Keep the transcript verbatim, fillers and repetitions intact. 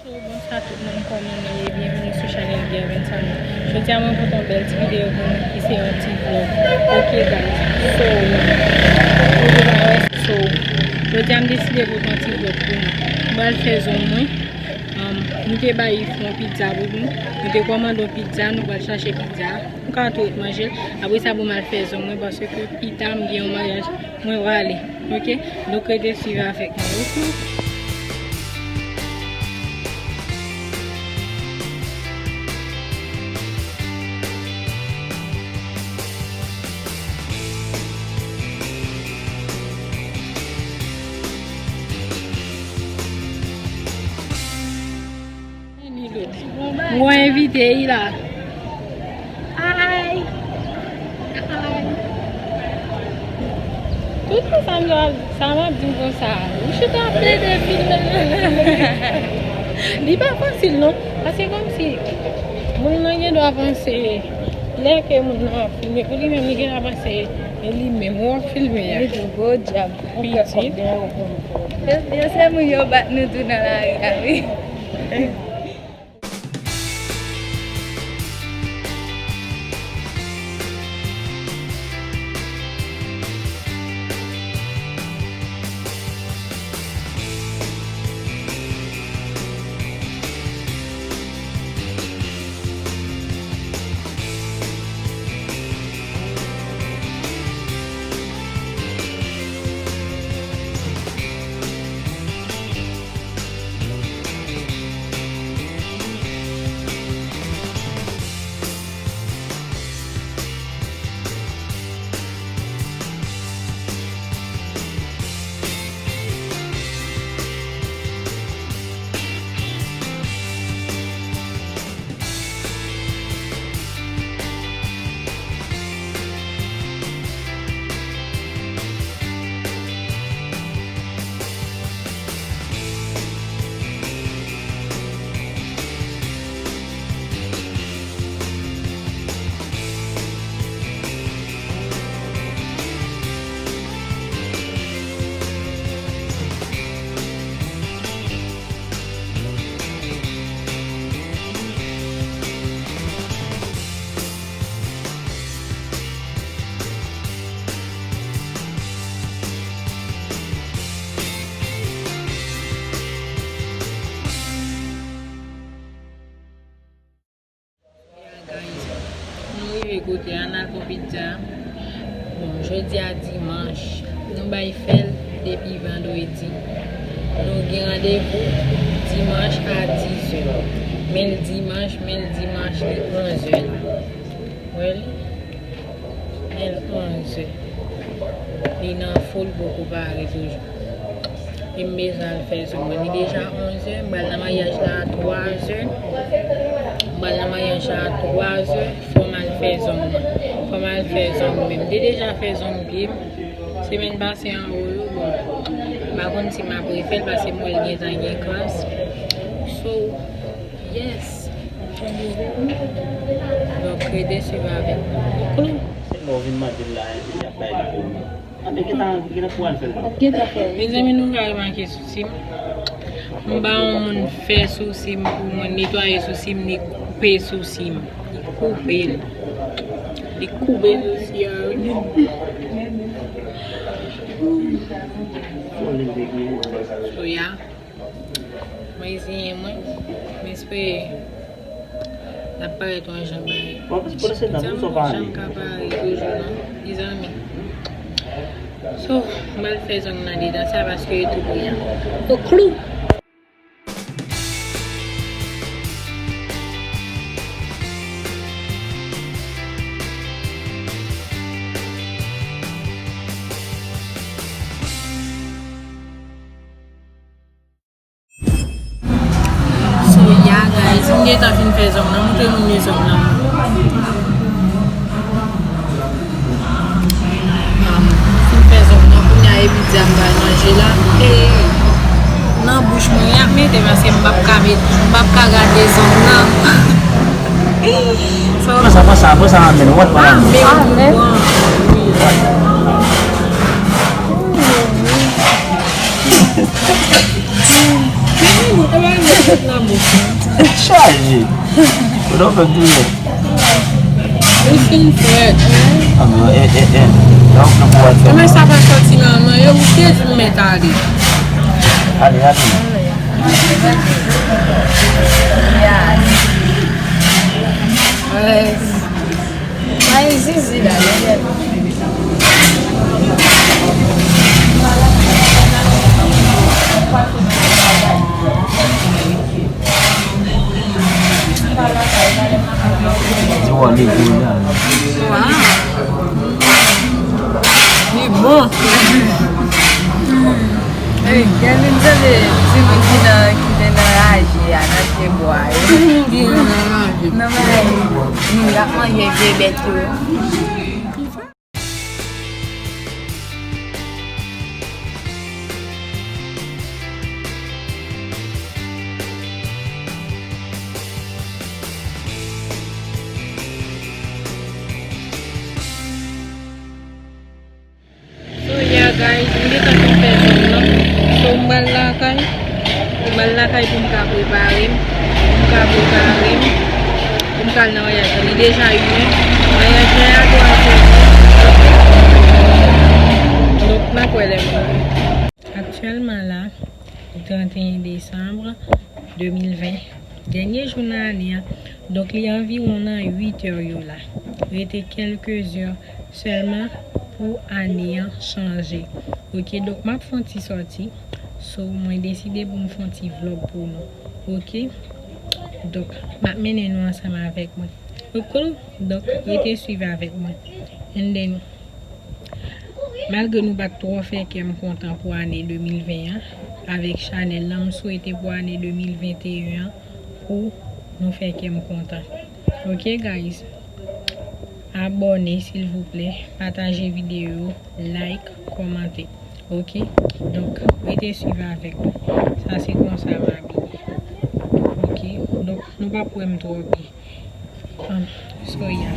So, bonswa tout moun, kòman nou ye? Byenveni sou chanèl Gervin Samy. Jodi a mwen pote yon bèl ti videyo pou nou ki se yon ti vlog. Ok guys, so, nou deja wè, so, jodi a m deside pote yon ti vlog pou nou. Mwen pral fè zong mwen. Um, nou te bay fè yon pizza pou nou. Nou te kòmande yon pizza, nou pral chache pizza. M ka tou ret manje l. Apre sa pou m al fè zong mwen paske pita m gen yon maryaj mwen prale. Ok? Donk rete swiv avèk mwen. Ok? Mwen envite y la. Ay! Ay! Tout sa m ap, sa m ap di konsa, ou chita plede filme. Li pa fasil non, paske kòmsi moun nan gen dwa panse lè ke moun nan ap filme pou li menm, li gen dwa panse e li menm ou ap filme a. Li di gwo dyab. Pitit. Yo, yo se moun yo bat nou tou nan lari a wi. Ya, guys, nou rive kote a, n al pran pizza. Bon, jodi a dimanch, nou bay fè l depi vandredi. Nou gen randevou dimanch a dizè. Men l dimanch, men l dimanch, li onzè la. Wè li? Men l onzè. Li nan fou, l poko pare toujou. E m bezwen al fè zong mwen. Li deja onzè, m pral nan maryaj la a twazè. M pral nan maryaj la a twazè, fò m al fè zong mwen. Fò m al fè zong mwen. M te deja fè zong pye m. Semèn pase an Oyo, bon, m pa konn si m ap refè l paske m wè l gentan gen kras. So, yes. Donk, rete swiv avèk nou. Se lè w vin mande l la, epi y ap bay li pou ou. Anben, gentan, gentan pou al fè l. Mezanmi, nou ka remake sousi m. M ba yon moun fè sousi m pou mwen, netwaye sousi m, li koupe sousi m. Li koupe l. Li koupe sousi a, wi. So, ya. Mwen eziyen mwen. M espere n ap parèt yon jan bagay. Bon, paske pou lese nan tou sa pa ale. Janm ka pare toujou non, mezanmi. So, m al fè zong nan dedan sa paske yo tou brilyan. Yo klou. So, ya, guys, m gentan fin fè zong nan. Montre moun yo zong nan. Um, m fin fè zong nan, kounye a epi di a m pral manje la. E nan bouch mwen, y ap mete paske m p ap ka met, m p ap ka gade zong nan. So, pran sa, pran sa, pran sa nan men w, pran nan men w. Ah, men w pran. Wi. Chaje. Ou nan fè m tounen. Li fin frèt. Ah, men, eh, eh, eh. Nan, nan pou wè fè. Kòman sa pa sòti nan men yo, ou te di m mèt ale. Ale, ale. Ay, zizi la, lè. Ti wòl li gwo la. Waw. Li bon. Ey, gen vin tande timoun ki nan, ki te nan raje a, nan pye bwa yo. Ki nan raje. Nan raje. Moun y ap manje vye bèt yo. So, yeah, guys, m gentan konn fè zòn nan. So, m pral lakay. M pral lakay pou m ka prepare m. Pou m ka prepare m. Pou m ka al nan maryaj lan. Li deja inè. Maryaj lan a twa zè. Donk, n ap wè lè m rive. Aktyèlman la, trannteyen desanm de mil ven, dènye jou nan ane a. Donk, li anviwon nan uit è yo la. Rete kèlke zè sèlman pou ane an chanje. Oke, donk, m ap fè yon ti sòti. So, mwen deside pou m fè yon ti vlòg pou nou. Oke? Donk, m ap mennen nou ansanm avèk mwen. Oke? Donk, rete swiv avèk mwen. And then, malgre nou pa t twò fè kè m kontan pou ane de mil ven an, avèk chanèl lan, m swete pou ane de mil venteyen an, pou nou fè kè m kontan. Oke, guys? Abòne, silvouplè, pataje videyo, like, kòmante. Oke? Donk, rete swiv avèk nou. Sa se konsa m abiye. Oke? Donk, nou p ap wè m twò byen. Um, so, yeah.